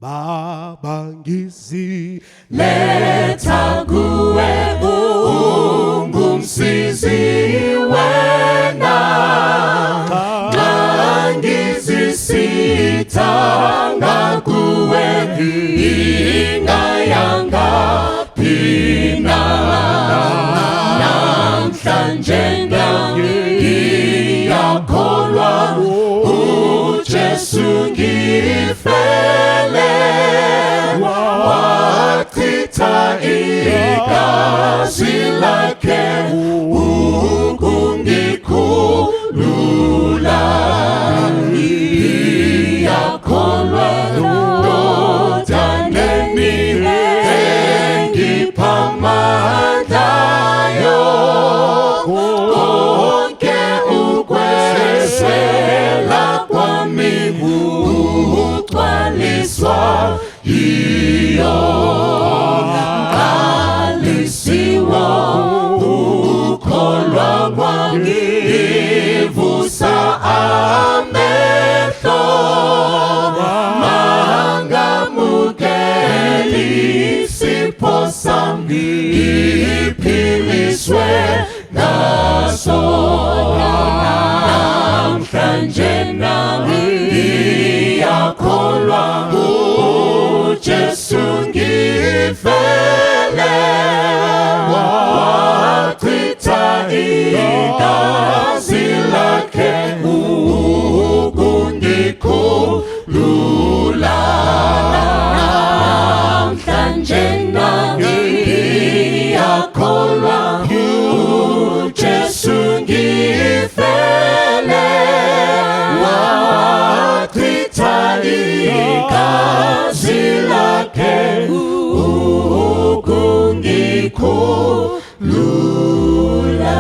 Baba ngizi Letha kuwe ungumsizi wena Xa ngizisitha ngakuwe ingayanga phina namhlanje ngiyakholwa uJesu ngifele wachitha igazi lakhe ukungikhulula. Ngiyakholwa ndodaneni engipha amandlayo konke ukweswela kwami kugcwaliswa yiyo. Qalisiwe ukholwa kwami ivusa amehlo mangamukeli isipho sami ngiphiliswe ngaso. Namhlanje nami ngiyakholwa uJesu ngifele wachitha igazi lakhe ukungikhulula. Namhlanje nami ngiyakholwa uJesu ngifele wachitha igazi lakhe ukungikhulula.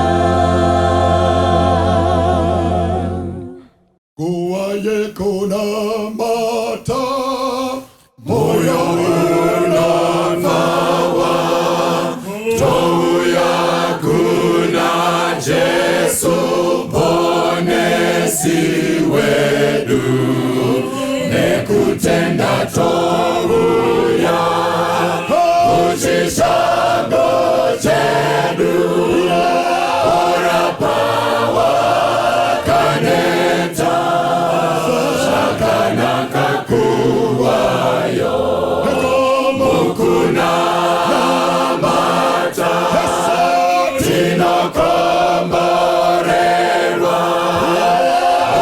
Nguva yekunamata moyo unopfawa touya kuna Jesu Muponesi wedu nekutenda touya kuchishango chedu orapa wakaneta zvakanaka kuvayo mukunamata tinokomborerwa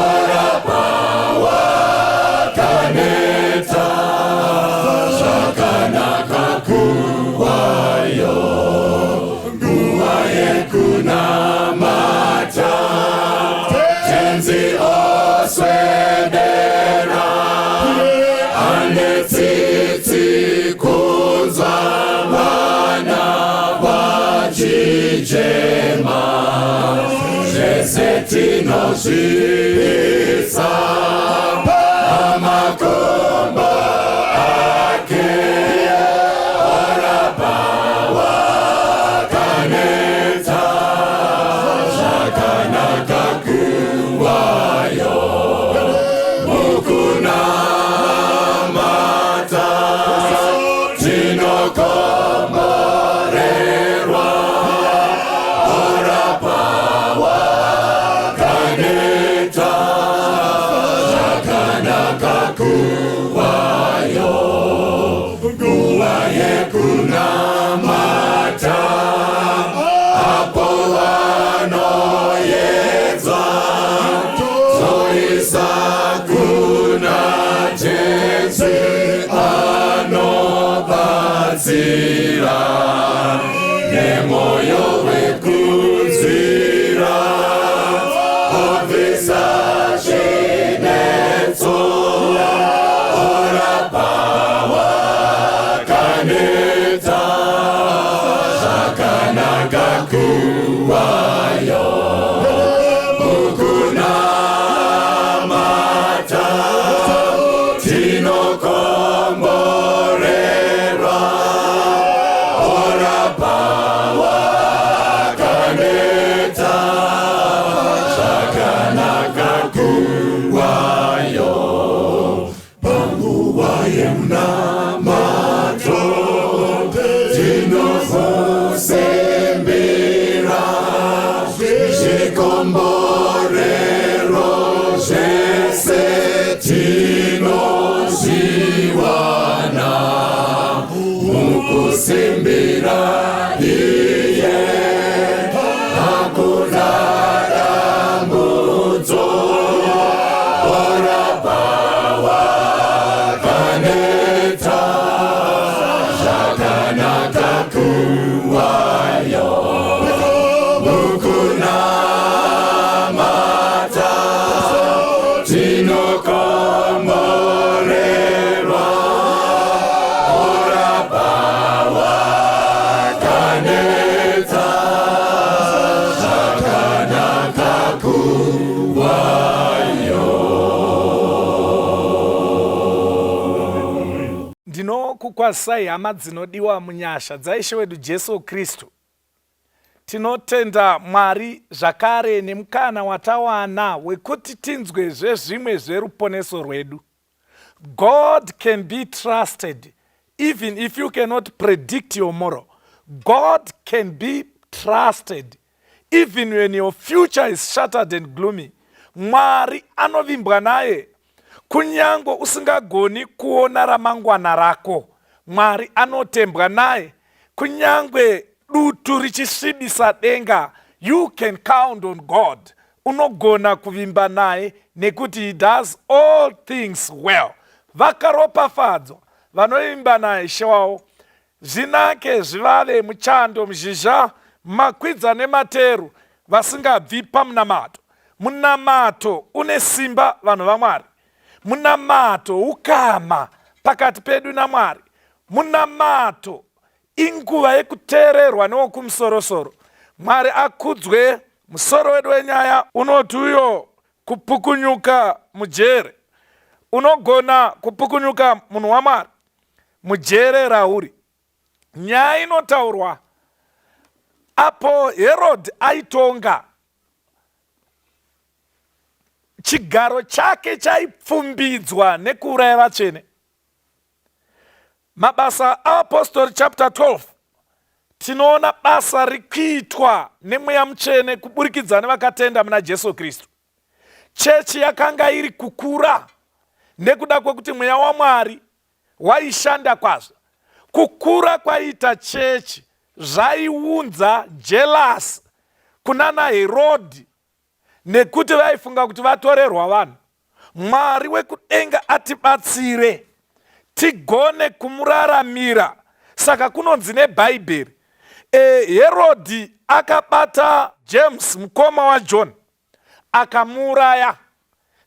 orapa wakaneta zvakanaka kuvayo nguva yekunamata Tenzi oswedera ane tsitsi kunzwa vana vachichema zvese tinozvisa pamakumbo ake orapa wakaneta zvakanaka kuvayo mukunamata tinokomborerwa orapa wakaneta zvakanaka kuvayo nguva yekunamata apo vanoyedzwa toisa kuna Jesu anobatsira nemoyo wekunzwira obvisa zvinetso orapa wakaneta zvakanaka kuvayo mukunamata tinokomborerwa. Munamato tinomusimbira, zvikomborero zvese tinozviwana mukusimbira iye. Hakuna dambudzo, oramba wakaneta, zvakanaka kuwayo mukunamata. Tinokomborerwa, oramba wakaneta, zvakanaka kuwayo. Ndinokukwazisai, hama dzinodiwa, munyasha dzaIshe wedu Jesu Kristu. Tinotenda Mwari zvakare nemukana watawana wekuti tinzwezve zvimwe zveruponeso rwedu. God can be trusted even if you cannot predict your moral. God can be trusted even when your future is shattered and gloomy. Mwari anovimbwa naye kunyange usingagoni kuona ramangwana rako. Mwari anotembwa naye kunyange dutu richisvibisa denga. You can count on God. Unogona kuvimba naye nekuti he does all things well. Vakaropafadzwa vanovimba naye, Ishe wavo. Zvinake zvivave muchando, muzhizha, makwidza nemateru, vasingabvi pamunamato. Munamato une simba, vanhu vaMwari. Munamato ukama pakati pedu naMwari. Munamato inguva yekuteererwa newokumusorosoro. Mwari akudzwe. Musoro wedu wenyaya unoti uyo kupukunyuka mujere. Unogona kupukunyuka, munhu waMwari, mujere rauri. Nyaya inotaurwa apo Herodhi aitonga, chigaro chake chaipfumbidzwa nekuuraya vatsvene. Mabasa Aapostori chapter 12, tinoona basa rikuitwa neMweya Mutsvene kuburikidza nevakatenda muna Jesu Kristu. Chechi yakanga iri kukura nekuda kwekuti Mweya waMwari waishanda kwazvo. Kukura kwaiita chechi zvaiunza jealous kunana Herodhi nekuti vaifunga kuti vatorerwa vanhu. Mwari wekudenga atibatsire tigone kumuraramira. Saka kunonzi neBhaibheri, Herodhi akabata James mukoma waJohn akamuuraya.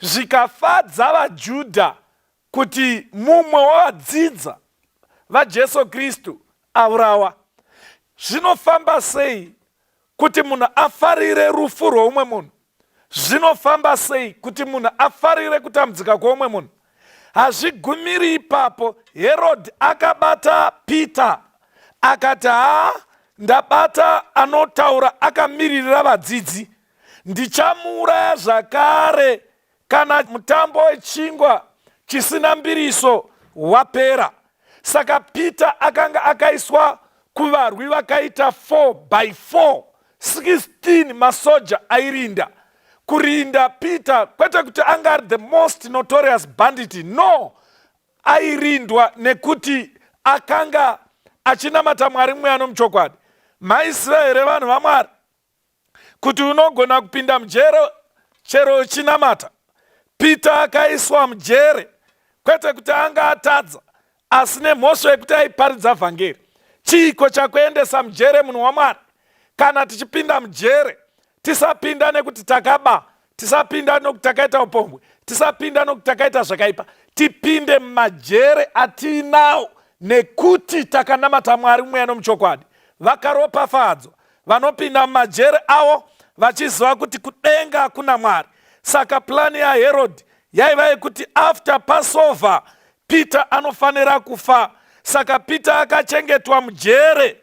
Zvikafadza vaJudha kuti mumwe wavadzidza vaJesu Kristu aurawa. Zvinofamba sei kuti munhu afarire rufu rweumwe munhu? Zvinofamba sei kuti munhu afarire kutambudzika kweumwe munhu? Hazvigumiri ipapo. Herodhi akabata Peter akati, "Haa, ndabata anotaura akamiririra vadzidzi, ndichamuuraya zvakare kana mutambo wechingwa chisina mbiriso wapera." Saka Peter akanga akaiswa kuvarwi vakaita 4 by 4, 16 masoja airinda, kurinda Peter. Kwete kuti anga ari the most notorious bandit, no. Airindwa nekuti akanga achinamata Mwari mweya nomuchokwadi. Maiziva here, vanhu vaMwari, kuti unogona kupinda mujere chero uchinamata? Peter akaiswa mujere kwete kuti anga atadza, asi nemhosva yekuti aiparidza vhangeri. Chiiko chakuendesa mujere, munhu waMwari? Kana tichipinda mujere, tisapinda nekuti takaba, tisapinda nokuti takaita upombwe, tisapinda nokuti takaita zvakaipa. Tipinde mumajere atiinawo nekuti takanamata Mwari mweya nomuchokwadi. Vakaropafadzwa vanopinda mumajere avo vachiziva kuti kudenga kuna Mwari. Saka plani yaHerodhi yaiva yekuti after Passover Peter anofanira kufa. Saka Peter akachengetwa mujere,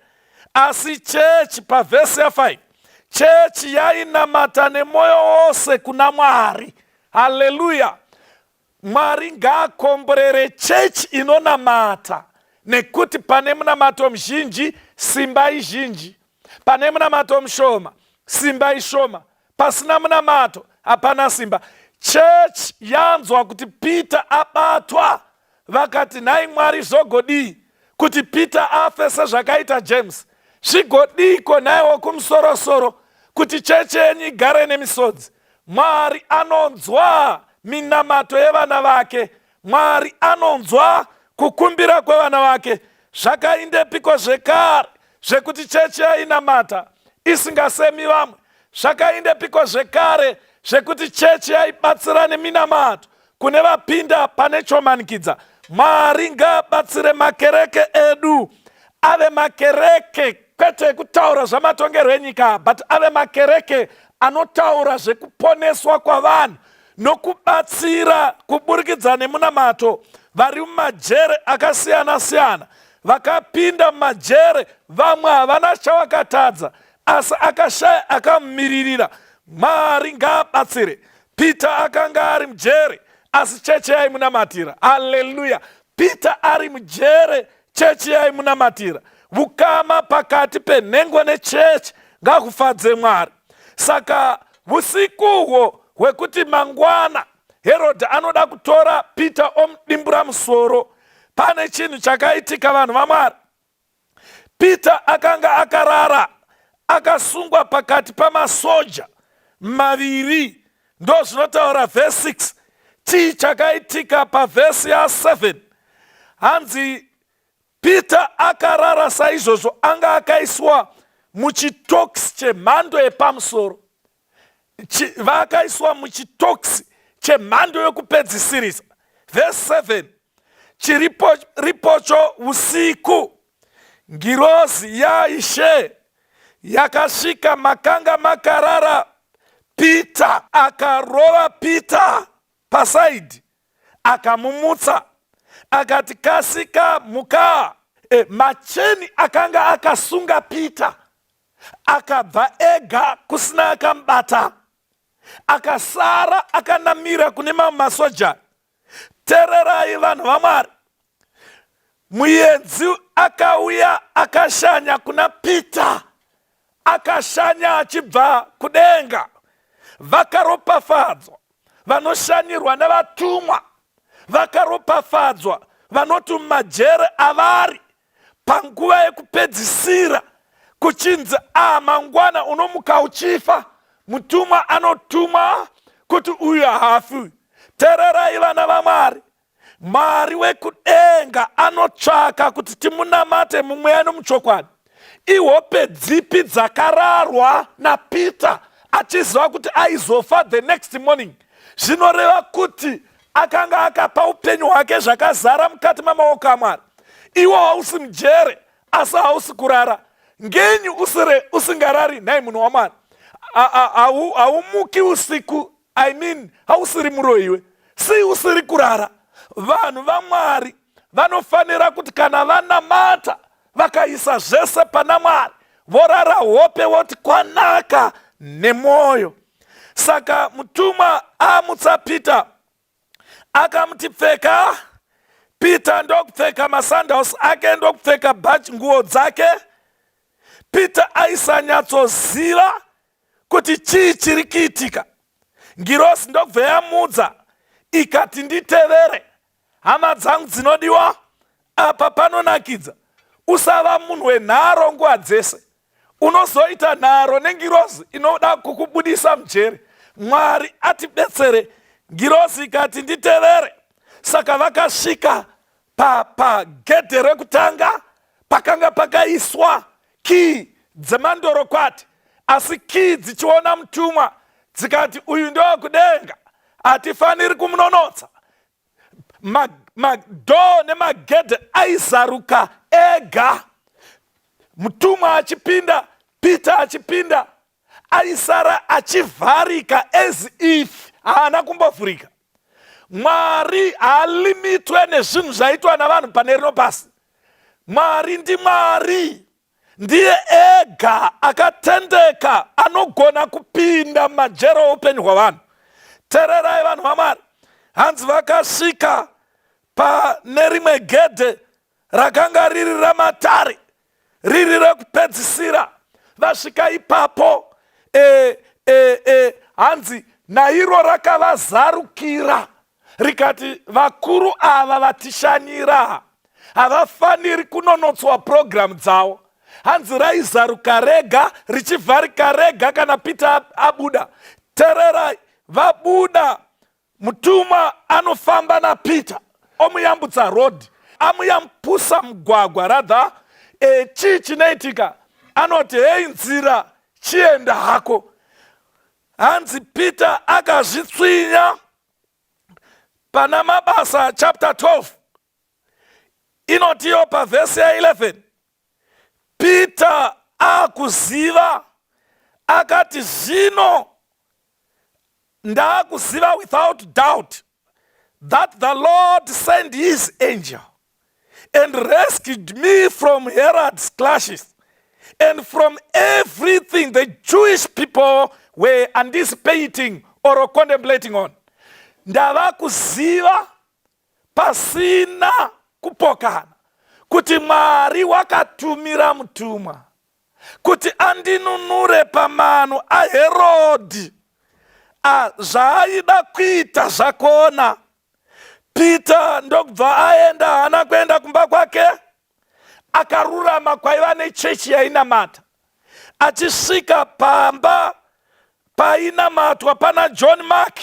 asi chechi, pavhesi ya5, chechi yainamata nemwoyo wose kuna Mwari. Haleluya! Mwari ngaakomborere chechi inonamata nekuti pane munamato muzhinji simba izhinji, pane munamato mushoma simba ishoma, pasina munamato hapana simba. Chechi yanzwa kuti Peter abatwa, vakati nhai Mwari zvogodii kuti Peter afe sezvakaita James? Zvigodiiko nhai wokumusorosoro kuti chechi yenyu igare nemisodzi? Mwari anonzwa minamato yevana vake. Mwari anonzwa kukumbira kwevana vake. Zvakaindepiko zvekare zvekuti chechi yainamata isingasemi vamwe? Zvakaindepiko zvekare zvekuti chechi yaibatsira neminamato kune vapinda pane chomanikidza? Mwari ngaabatsire makereke edu ave makereke kwete ekutaura zvamatongerwo enyika, but ave makereke anotaura zvekuponeswa kwavanhu nokubatsira kuburikidza nemunamato vari mumajere akasiyana-siyana. Vakapinda mumajere vamwe havana chavakatadza, asi akashaya akamumiririra. Mwari ngaabatsire. Peter akanga ari mujere, asi chechi yaimunamatira. Haleluya! Peter ari mujere, chechi yaimunamatira. Vukama pakati penhengo nechechi ngakufadze Mwari. Saka usikuhwo hwekuti mangwana Herod anoda kutora Peter omudimbura musoro, pane chinhu chakaitika vanhu vaMwari. Peter akanga akarara akasungwa pakati pamasoja maviri, ndozvinotaura vhesi 6. Chii chakaitika pavhesi ya7? Hanzi Peter akarara saizvozvo, anga akaiswa muchitokisi chemhando yepamusoro. Vakaiswa muchitokisi chemhando yokupedzisirisa. Vhesi 7, chiripocho usiku ngirozi yaIshe yakasvika makanga makarara Peter, akarova Peter pasaidhi, akamumutsa akati, kasika muka. Macheni akanga akasunga Peter akabva ega kusina akamubata, akasara akanamira kune mamwe masoja. Tererai vanhu vaMwari, muenzi akauya akashanya kuna Peter, akashanya achibva kudenga. Vakaropafadzwa vanoshanyirwa nevatumwa, vakaropafadzwa vanoti mumajere avari panguva yekupedzisira kuchinzi a mangwana unomuka uchifa, mutumwa anotumwa kuti uyu haafi. Tererai vana vaMwari, Mwari wekudenga anotsvaka kuti timunamate mumweya nomuchokwadi. Ihope dzipi dzakararwa naPeter achiziva kuti aizofa the next morning? Zvinoreva kuti akanga akapa upenyu hwake zvakazara mukati mamaoko aMwari. Iwo hausi mujere, asi hausi kurara. Ngenyi usingarari nhai munhu waMwari? Haumuki usiku, I mean, hausiri muroiwe, sei usiri kurara? Vanhu vaMwari vanofanira kuti kana vanamata vakaisa zvese pana Mwari, vorara hope voti kwanaka nemwoyo. Saka mutumwa amutsa Peter akamuti pfeka. Peter ndokupfeka masandals ake, ndokupfeka bhachi, nguo dzake. Peter aisanyatsoziva kuti chii chiri kuitika. Ngirosi ndokubva yamudza ikati nditevere. Hama dzangu dzinodiwa, apa panonakidza. Usava munhu wenharo nguva dzese. Unozoita nharo nengirozi inoda kukubudisa mujeri. Mwari atibetsere. Ngirozi ikati nditevere. Saka vakasvika pagedhe rekutanga pakanga pakaiswa kii dzemandorokwati, asi kii dzichiona mutumwa dzikati uyu ndewakudenga, hatifaniri kumunonotsa. Madhoo nemagedhe aizaruka ega, mutumwa achipinda, Peter achipinda, aisara achivharika as if haana kumbovhurika. Mwari haalimitwe nezvinhu zvaitwa navanhu pane rino pasi. Mwari ndiMwari, ndiye ega akatendeka anogona kupinda mumajero oupenyu hwavanhu. Tererai vanhu vaMwari. Hanzi vakasvika pane rimwe gedhe rakanga riri ramatare, riri rekupedzisira. Vasvika ipapo, e, e, e, hanzi nairo rakavazarukira rikati, "Vakuru ava vatishanyira havafaniri kunonotswa purogiramu dzavo." Hanzi raizaruka rega, richivharika rega kana Peter abuda. Tererai, vabuda, mutumwa anofamba naPeter, omuyambutsa road, amuyambusa mugwagwa rather. Chii chinoitika? Anoti, "Hei nzira, chienda hako." Hanzi Peter akazvitswinya. Pana Mabasa chapter 12 inotiyo pavhesi ya11, Peter akuziva, akati, "Zvino ndaakuziva without doubt that the Lord sent his angel and rescued me from Herod's clutches and from everything the Jewish people were anticipating or contemplating on." Ndava kuziva pasina kupokana kuti Mwari wakatumira mutumwa kuti andinunure pamano aHerodhi. Zvaaida kuita zvakona. Peter ndokubva aenda. Haana kuenda kumba kwake, akarurama kwaiva nechechi yainamata. Achisvika pamba painamatwa pana John Mark,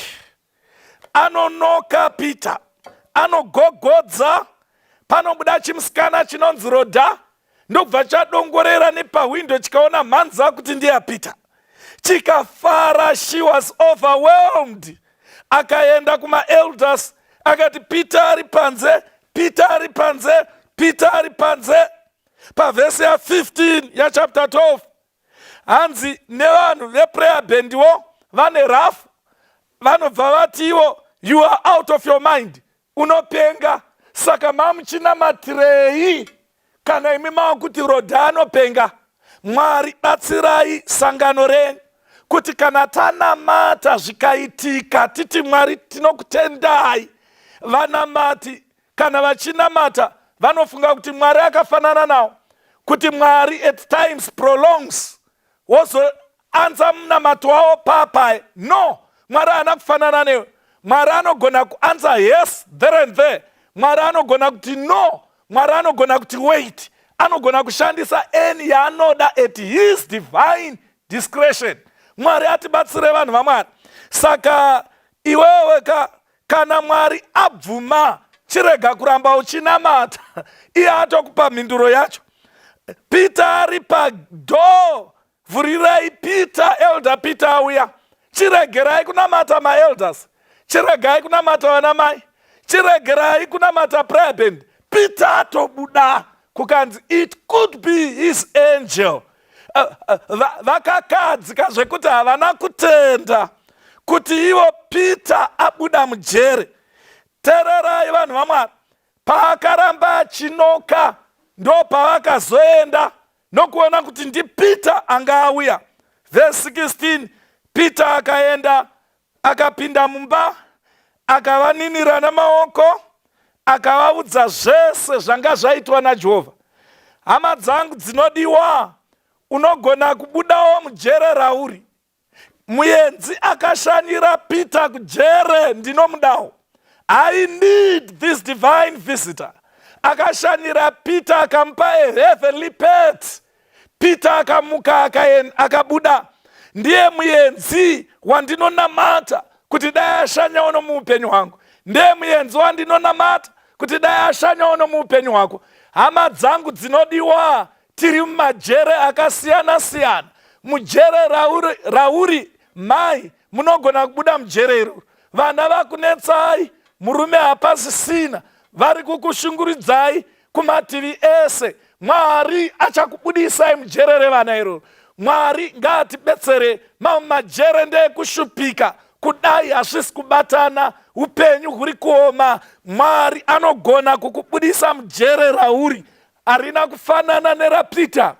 anonoka Peter, anogogodza. Panobuda chimusikana chinonzi Rodha, ndobva chadongorera nepahwindo, chikaona mhanza kuti ndiyaPeter, chikafara. She was overwhelmed. Akaenda kumaelders akati, "Peter ari panze, Peter ari panze, Peter ari panze." Pavhesi ya15 yachapter 12, hanzi nevanhu veprayer bandwo vane rafu, vanobva vatiwo, "You are out of your mind, unopenga. Saka mamuchinamatirei kana imi mava kuti Rodha anopenga?" Mwari, batsirai sangano renyu kuti kana tanamata zvikaitika, titi, "Mwari, tinokutendai." Vanamati kana vachinamata vanofunga kuti Mwari akafanana nawo, kuti Mwari at times prolongs, wozoanza munamato wavo papai. No, Mwari haana kufanana newe. Mwari anogona kuanza yes there and there. Mwari anogona kuti no. Mwari anogona kuti wait. Anogona kushandisa any yaanoda at his divine discretion. Mwari atibatsire, vanhu vaMwari. Saka iwewe ka, kana Mwari abvuma, chirega kuramba uchinamata, iye atokupa mhinduro yacho. Peter ari padoor, "Vhurirai Peter, Elder Peter auya." Chiregerai kunamata maelders, chiregai kunamata vana mai, chiregerai kunamata prayer band. Peter atobuda, kukanzi it could be his angel. Vakakadzika zvekuti havana kutenda kuti ivo Peter abuda mujere. Tererai, vanhu vaMwari, paakaramba achinoka, ndo pavakazoenda nokuona kuti ndiPeter anga auya. Vhesi 16, Peter akaenda, akapinda mumba, akavaninira namaoko, akavaudza zvese zvanga zvaitwa naJehovha. Hama dzangu dzinodiwa, unogona kubudawo mujere rauri. Muenzi akashanyira Peter kujere, ndinomudawo. I need this divine visitor. Akashanyira Peter, akamupa a heavenly pet. Peter akamuka, akabuda. Ndiye muenzi wandinonamata kuti dai ashanyawo nomuupenyu hwangu. Ndiye muenzi wandinonamata kuti dai ashanyawo nomuupenyu hwako. Hama dzangu dzinodiwa, tiri mumajere akasiyana siyana. Mujere rauri, mai, munogona kubuda mujere iroro. Vana vakunetsai, murume hapasisina, vari kukushunguridzai kumativi ese. Mwari achakubudisai mujere revana iroro. Mwari ngaatibetsere. Mamwe majere ndeekushupika, kudai hazvisi kubatana, upenyu huri kuoma. Mwari anogona kukubudisa mujere rauri. Harina kufanana neraPeter.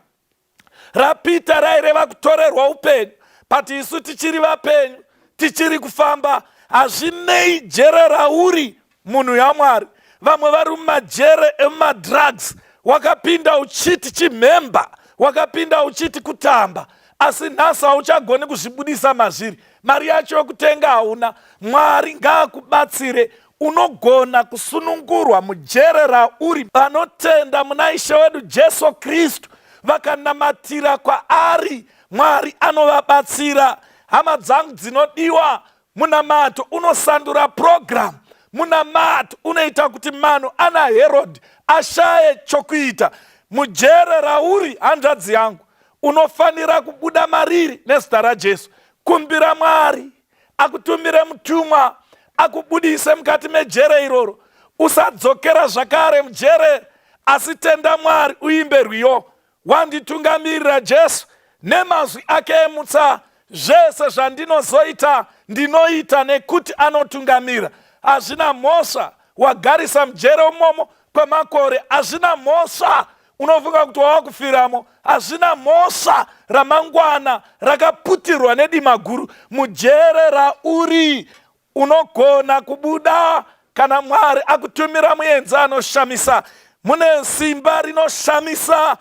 RaPeter raireva kutorerwa upenyu, but isu tichiri vapenyu, tichiri kufamba. Hazvinei jere rauri munhu yaMwari. Vamwe vari mumajere emumadrugs. Wakapinda uchiti chimhemba, wakapinda uchiti kutamba, asi nhasi hauchagoni kuzvibudisa mazviri. Mari yacho yokutenga hauna. Mwari ngaakubatsire. Unogona kusunungurwa mujere rauri. Vanotenda muna Ishe wedu Jesu Kristu vakanamatira kwaari, Mwari anovabatsira. Hama dzangu dzinodiwa, munamato unosandura program. Munamato unoita kuti mano ana Herod ashaye chokuita. Mujere rauri, hanzvadzi yangu, unofanira kubuda mariri nezita raJesu. Kumbira Mwari akutumire mutumwa akubudise mukati mejere iroro. Usadzokera zvakare mujere, asi tenda Mwari uimbe rwiyo. Wanditungamirira Jesu nemazwi ake emutsa. Zvese zvandinozoita ndinoita nekuti anotungamira. Hazvina mhosva wagarisa mujere umomo kwemakore, hazvina mhosva unofunga kuti wava kufiramo, hazvina mhosva ramangwana rakaputirwa nedima guru. Mujere rauri unogona kubuda kana Mwari akutumira muenzi anoshamisa. Mune simba rinoshamisa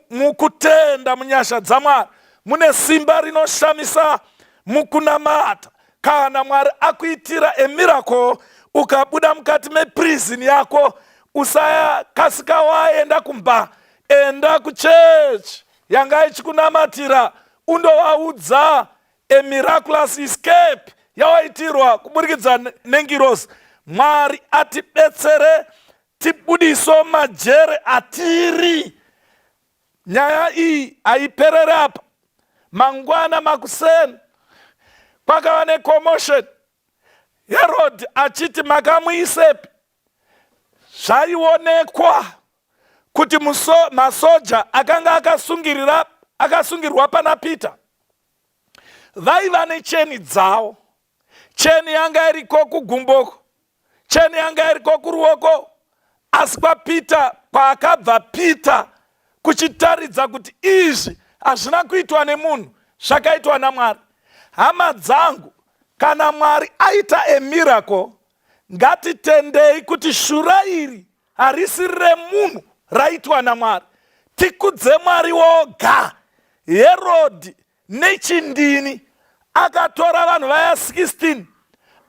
mukutenda munyasha dzaMwari. Mune simba rinoshamisa mukunamata. Kana Mwari akuitira a miracle ukabuda mukati meprison yako, usakasika waenda kumba. Enda kuchechi yanga ichikunamatira undovaudza a miraculous escape yawaitirwa kuburikidza nengirozi. Mwari atibetsere tibudiso majere atiri. Nyaya iyi haiperere apa. Mangwana makuseni kwakava necommotion. Herod achiti makamuisepi? Zvaionekwa kuti masoja akanga akasungirwa pana Peter vaiva necheni dzavo. Cheni yanga iriko kugumboko, cheni yanga iriko kuruoko, asi kwaPeter, kwaakabva Peter, kuchitaridza kuti izvi hazvina kuitwa nemunhu, zvakaitwa naMwari. Hama dzangu, kana Mwari aita a miracle, ngatitendei kuti shura iri harisi remunhu, raitwa naMwari. Tikudze Mwari woga. Herod nechindini akatora vanhu vaya 16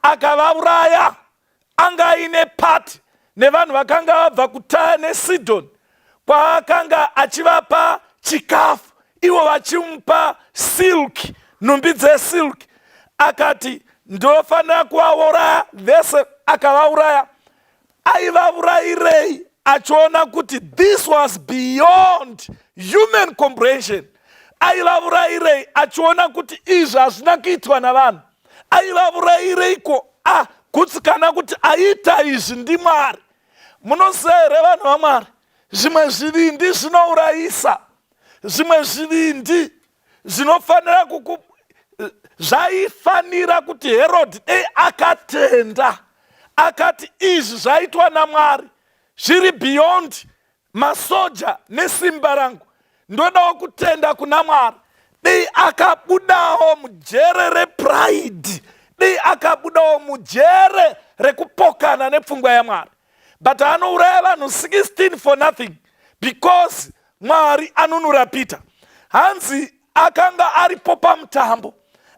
akavauraya. Anga aine pati nevanhu vakanga vabva kuTaya neSidhoni, kwaakanga achivapa chikafu, ivo vachimupa silk, nhumbi dzesilk. Akati ndofanira kuvauraya vese, akavauraya. Aivaurayirei achiona kuti this was beyond human comprehension? Aivaurayirei achiona kuti izvi hazvina kuitwa navanhu? Aivaurayireiko agutsikana kuti aita izvi ndiMwari? Munoziva here, vanhu vaMwari, zvimwe zvivindi zvinourayisa, zvimwe zvivindi zvinofanira kuku zvaifanira kuti Herod dei akatenda akati izvi zvaitwa naMwari, zviri beyond masoja nesimba rangu, ndodawo kutenda kuna Mwari. Dei akabudawo mujere repride, dei akabudawo mujere rekupokana nepfungwa yaMwari. But anouraya vanhu 16 for nothing because Mwari anunura Peter. Hanzi akanga aripo pamutambo,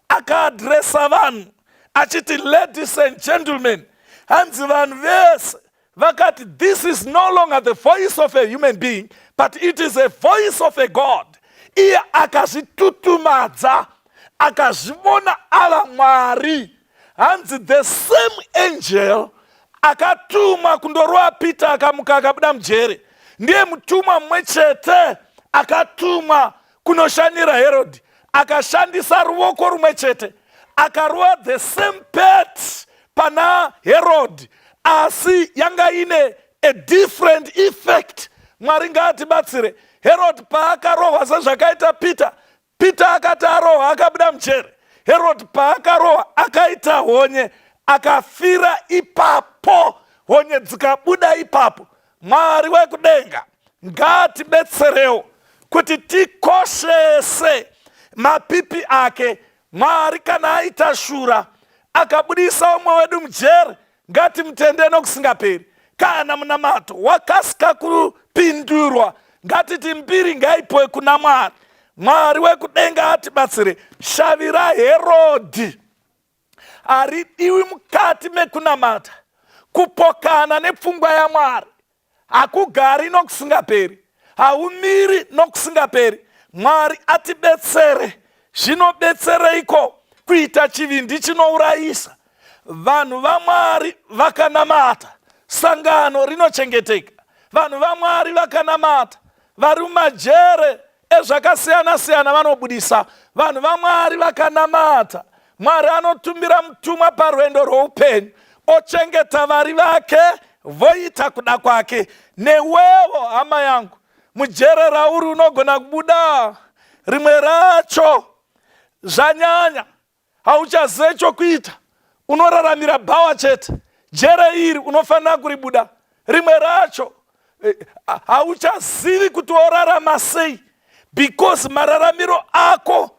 akaadresa vanhu achiti, "Ladies and gentlemen." Hanzi vanhu vese vakati, "This is no longer the voice of a human being, but it is a voice of a God." Iye akazvitutumadza, akazvivona ava Mwari. Hanzi the same angel akatumwa kundorova Peter akamuka akabuda mujere ndiye mutumwa mumwe chete akatumwa kunoshanira Herod, akashandisa ruoko rumwe chete, akarova the same pet pana Herod, asi yanga ine a different effect. Mwari ngaatibatsire. Herod paakarohwa sezvakaita Peter, Peter akati arohwa akabuda mujere. Herod paakarohwa akaita honye, akafira ipapo, honye dzikabuda ipapo. Mwari wekudenga ngaatibetserewo kuti tikoshese mapipi ake. Mwari kana aita shura. Akabudisa umwe wedu mujere, ngatimutende nokusingaperi. Kana munamato wakasika kupindurwa, ngatiti mbiri ngaipiwe kuna Mwari. Mwari wekudenga atibatsire. Shavi raHerodhi haridiwi mukati mekunamata. Kupokana nepfungwa yaMwari hakugari nokusingaperi, haumiri nokusingaperi. Mwari atibetsere. Zvinobetsereiko kuita chivindi chinourayisa? Vanhu vaMwari vakanamata, sangano rinochengeteka. Vanhu vaMwari vakanamata, vari mumajere ezvakasiyana-siyana vanobudisa. Vanhu vaMwari vakanamata, Mwari anotumira mutumwa parwendo rwoupenyu, ochengeta vari vake, voita kuda kwake. Newewo hama yangu, mujere rauri unogona kubuda rimwe racho zvanyanya, hauchazive chokuita, unoraramira bhawa chete. Jere iri unofanira kuribuda. Rimwe racho hauchazivi kuti worarama sei, because mararamiro ako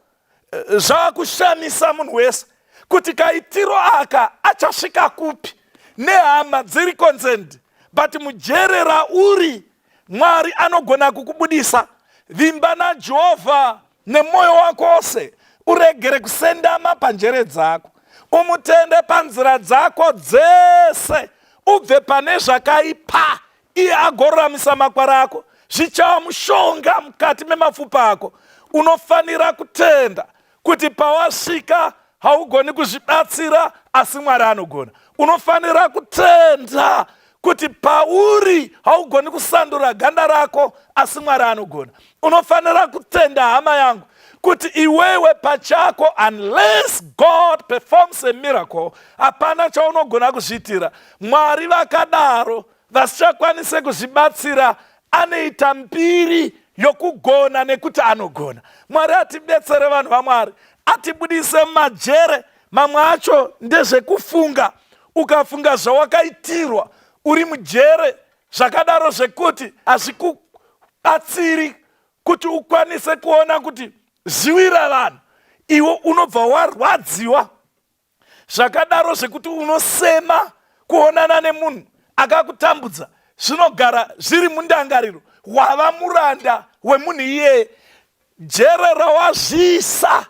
zvakushamisa munhu wese kuti kaitiro aka achasvika kupi, nehama dziri concerned. But mujere rauri, Mwari anogona kukubudisa. Vimba naJehovha nemwoyo wako wose, uregere kusendama panjere dzako. Umutende panzira dzako dzese, ubve pane zvakaipa, iye agoruramisa makwara ako. Zvichava mushonga mukati memapfupa ako. Unofanira kutenda kuti pawasvika haugoni kuzvibatsira, asi Mwari anogona. Unofanira kutenda kuti pauri haugoni kusandura ganda rako, asi Mwari anogona. Unofanira kutenda, hama yangu, kuti iwewe pachako, unless God performs a miracle, hapana chaunogona kuzviitira. Mwari vakadaro vasichakwanise kuzvibatsira, anoita mbiri yokugona nekuti anogona. Mwari atibetsere, vanhu vaMwari, atibudise mumajere. Mamwe acho ndezvekufunga. Ukafunga zvawakaitirwa uri mujere zvakadaro zvekuti hazvikubatsiri kuti ukwanise kuona kuti zviwira vanhu, iwe unobva warwadziwa zvakadaro zvekuti unosema kuonana nemunhu akakutambudza. Zvinogara zviri mundangariro, wava muranda wemunhu iyeye. Jere rawazviisa,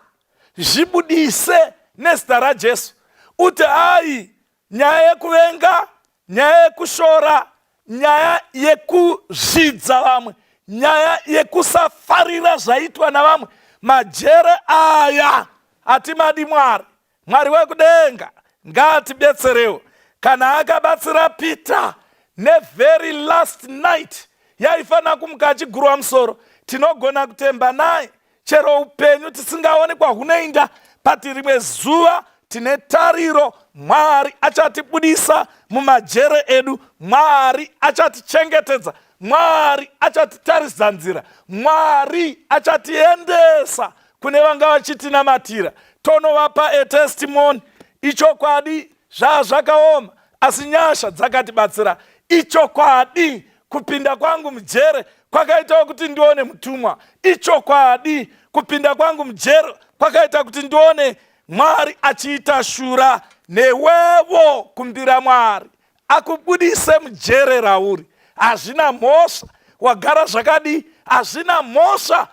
zvibudise nezita raJesu. Uti ai, nyaya yekuvenga, nyaya yekushora, nyaya yekuzvidza vamwe, nyaya yekusafarira zvaitwa navamwe, majere aya hatimadi. Mwari, Mwari wekudenga ngaatibetserewo. Kana akabatsira Peter nevery last night yaifanira kumuka achigurwa musoro, tinogona kutemba naye. Chero upenyu tisingaoni kwahunoinda, pati rimwe zuva tine tariro, Mwari achatibudisa mumajere edu. Mwari achatichengetedza, Mwari achatitaridza nzira, Mwari achatiendesa kune vanga vachitinamatira, tonovapa etestimony. Ichokwadi, zvaa zvakaoma, asi nyasha dzakatibatsira. Ichokwadi, kupinda kwangu mujere kwakaitawo kuti ndione mutumwa. Ichokwadi, kupinda kwangu mujere kwakaita kuti ndione Mwari achiita shura. Newevo kumbira Mwari akubudise mujere rauri. Hazvina mhosva wagara zvakadii, hazvina mhosva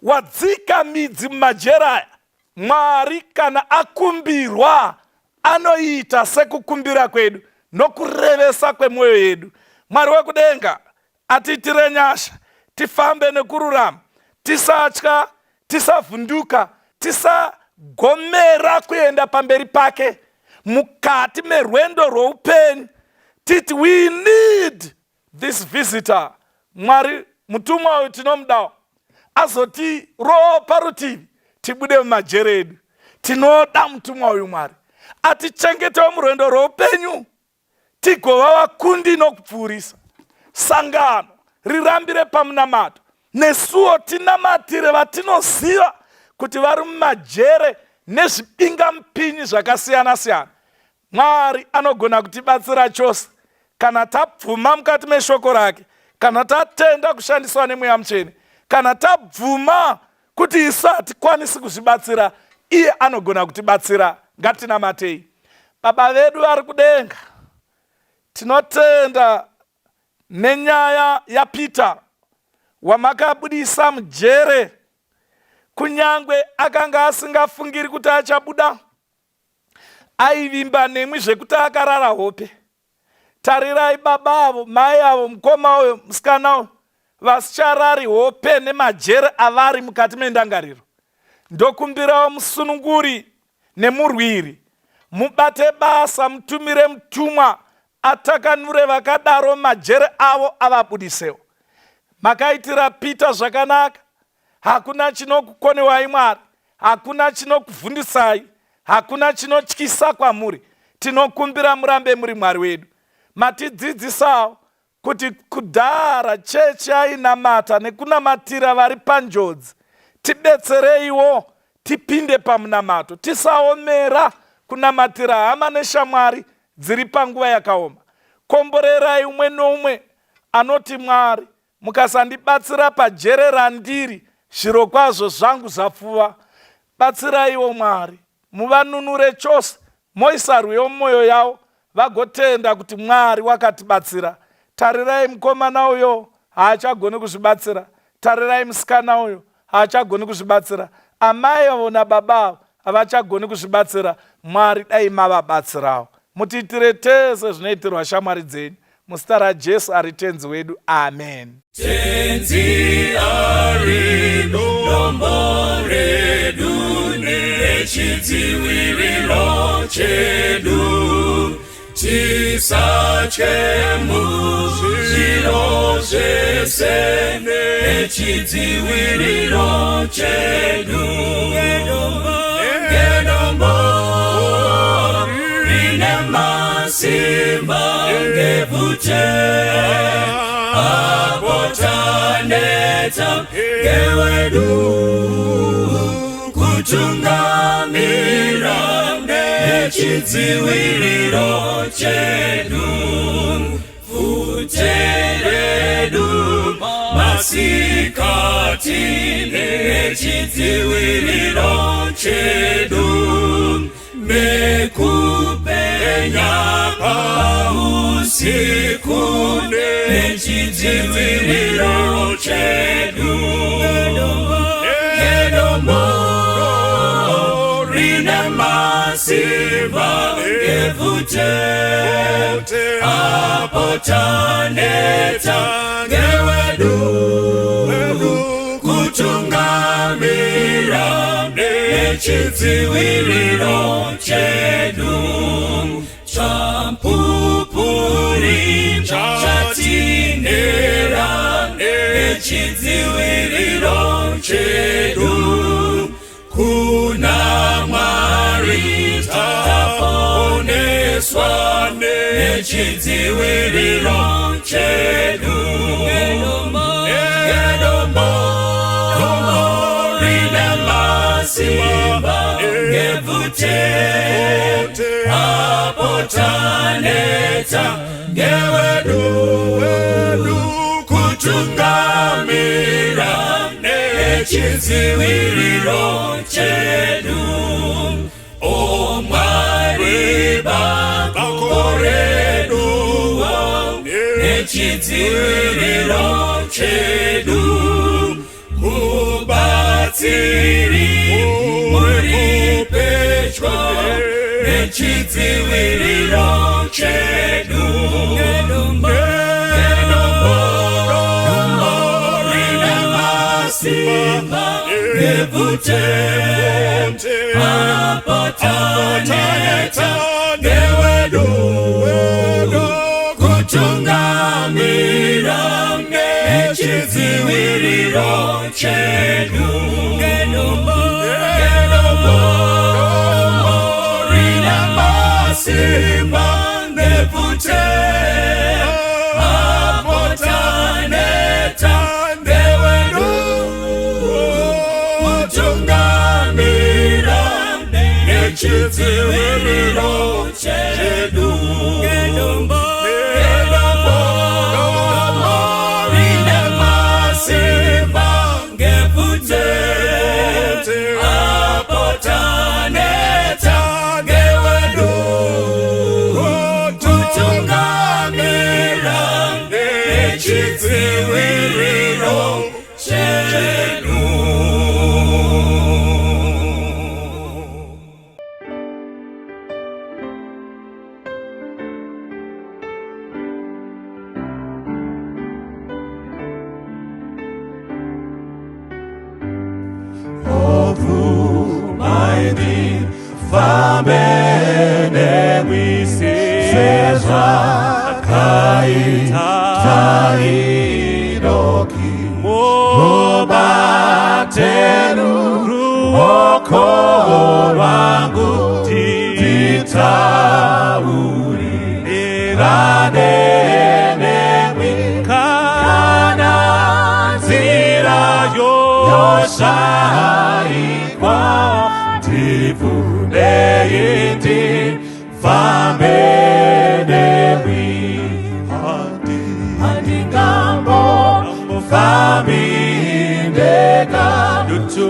wadzika midzi mumajere aya. Mwari kana akumbirwa anoita sekukumbira kwedu nokurevesa kwemwoyo yedu. Mwari wekudenga atiitire nyasha, tifambe nekururama, tisatya, tisavhunduka, tisagomera kuenda pamberi pake mukati merwendo rwoupenyu. Titi we need this visitor. Mwari, mutumwa uyu tinomudawo, azotirova parutivi tibude mumajere edu. Tinoda mutumwa uyu, Mwari atichengetewo murwendo rwoupenyu, tigova vakundi nokupfuurisa. Sangano rirambire pamunamato, nesuwo tinamatire vatinoziva kuti vari mumajere nezvibingamupinyi zvakasiyana-siyana. Mwari anogona kutibatsira chose kana tabvuma mukati meshoko rake, kana tatenda kushandiswa neMweya Mutsvene, kana tabvuma kuti isu hatikwanisi kuzvibatsira, iye anogona kutibatsira. Ngatinamatei. Baba vedu vari kudenga, tinotenda nenyaya yaPeter wamakabudisa mujere, kunyangwe akanga asingafungiri kuti achabuda. Aivimba nemwi zvekuti akarara hope. Tarirai baba avo, mai avo, mukoma uyo, musikana uyo vasicharari hope nemajere avari mukati mendangariro. Ndokumbirawo musununguri nemurwiri mubate basa, mutumire mutumwa atakanure vakadaro majere avo avabudisewo. Makaitira Peter zvakanaka. Hakuna chinokukonewai Mwari, hakuna chinokuvhundisai, hakuna chinotyisa kwamuri. Tinokumbira murambe muri Mwari wedu. Matidzidzisawo kuti kudhara chechi yainamata nekunamatira vari panjodzi. Tibetsereiwo tipinde pamunamato, tisaomera kunamatira hama neshamwari dziri panguva yakaoma. Komborerai umwe noumwe anoti, Mwari, mukasandibatsira pajere randiri, zvirokwazvo zvangu zvapfuva. Batsiraiwo Mwari, muvanunure chose, moisa rwiyo mumwoyo yavo, vagotenda kuti Mwari wakatibatsira. Tarirai mukomana uyo haachagoni kuzvibatsira. Tarirai musikana uyo haachagoni kuzvibatsira. Amai avo nababa avo havachagoni kuzvibatsira. Mwari, dai mavabatsirawo. Mutiitire tese zvinoitirwa shamwari dzenyu. Muzita raJesu ari Tenzi wedu. Amen. Tenzi ari dombo redu nechidziviriro chedu, tisatye muzviro zvese nechidziviriro chedu. Ngedombo rine masimba ngebvute, apo taneta ngewedu kutungamira nechidziviriro chedu. Bvute redu masikati nechidziviriro chedu, nekupenya pausiku nechidziviriro chedu. Ngedombo rine masimba ngebvute, apo taneta ngewedu kutungamira nechidziviriro chedu. Chamupupuri chatinera nechidziviriro chedu, kuna Mwari taponeswa nechidziviriro chedu. Ngedombo rine masimba ngebvute, apo taneta ngewedu kutungamira nechidziviriro chedu. O Mwari, bako redu nechidziviriro chedu, mubatsiri muri pedyo nechidziviriro chedu. Ngedombo rine masimba ngebvute, apo taneta ngewedu kutungamira nechidziviriro chedu. Ngedombo rine masimba ngebvute, apo taneta ngewedu kutungamira nechidziviriro chedu. Ngedombo rine masimba ngebvute, apo taneta. Ndifambe nemwi sezvakaita Enoki. Mubate ruoko rwangu, nditaurirane nemwi kana nzira yoshaikwa. Ndibvunei ndifambe nemwi. Handingambofambi ndega, dutu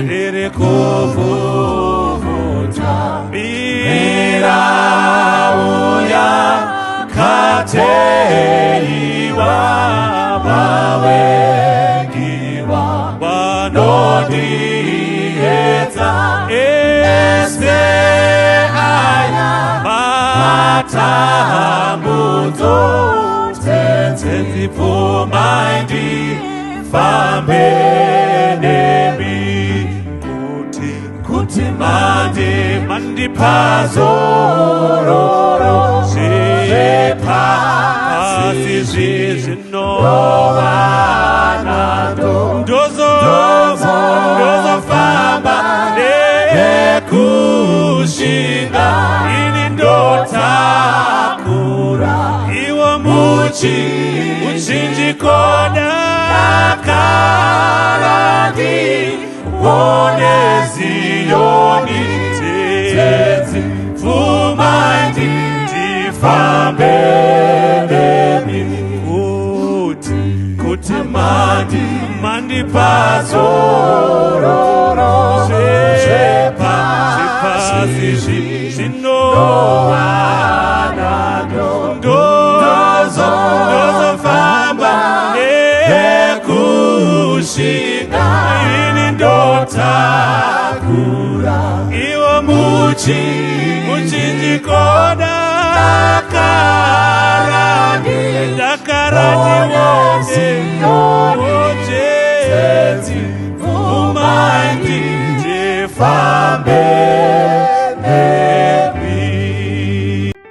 riri kuvhuvhuta, mirau yakateiwa, vavengi vanondiedza. Ese aya matambudzo, Tenzi, bvumai ndifambe nemi, kuti mandipa zororo zvepasi zvinovanando. Ndozofamba nekushinga, ini ndotakura iwo muchinjiko, dakara ndione Ziyoni. Tenzi, bvumai ndifambe nemi, kuti mandipa zororo zvepasi zvinovanando. Ndozofamba nekushinga, ini ndotakura iwo muchinjiko, dakara ndione.